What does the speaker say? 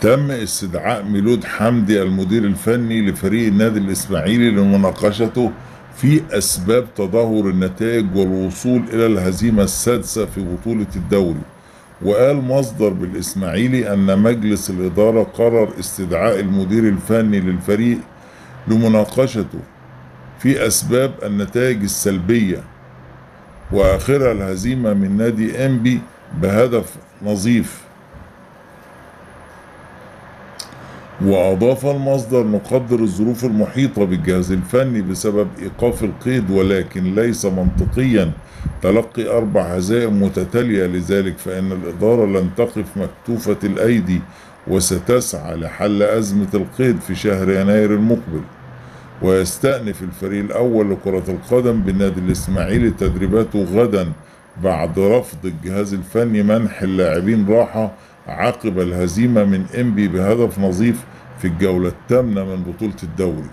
تم استدعاء ميلود حمدي المدير الفني لفريق النادي الإسماعيلي لمناقشته في أسباب تدهور النتائج والوصول إلى الهزيمة السادسة في بطولة الدوري. وقال مصدر بالإسماعيلي أن مجلس الإدارة قرر استدعاء المدير الفني للفريق لمناقشته في أسباب النتائج السلبية، وآخرها الهزيمة من نادي إنبي بهدف نظيف. وأضاف المصدر: نقدر الظروف المحيطة بالجهاز الفني بسبب إيقاف القيد، ولكن ليس منطقيا تلقي 4 هزائم متتالية، لذلك فإن الإدارة لن تقف مكتوفة الأيدي وستسعى لحل أزمة القيد في شهر يناير المقبل. ويستأنف الفريق الأول لكرة القدم بالنادي الإسماعيلي تدريباته غدا بعد رفض الجهاز الفني منح اللاعبين راحة عقب الهزيمة من إنبي بهدف نظيف في الجولة الثامنة من بطولة الدوري.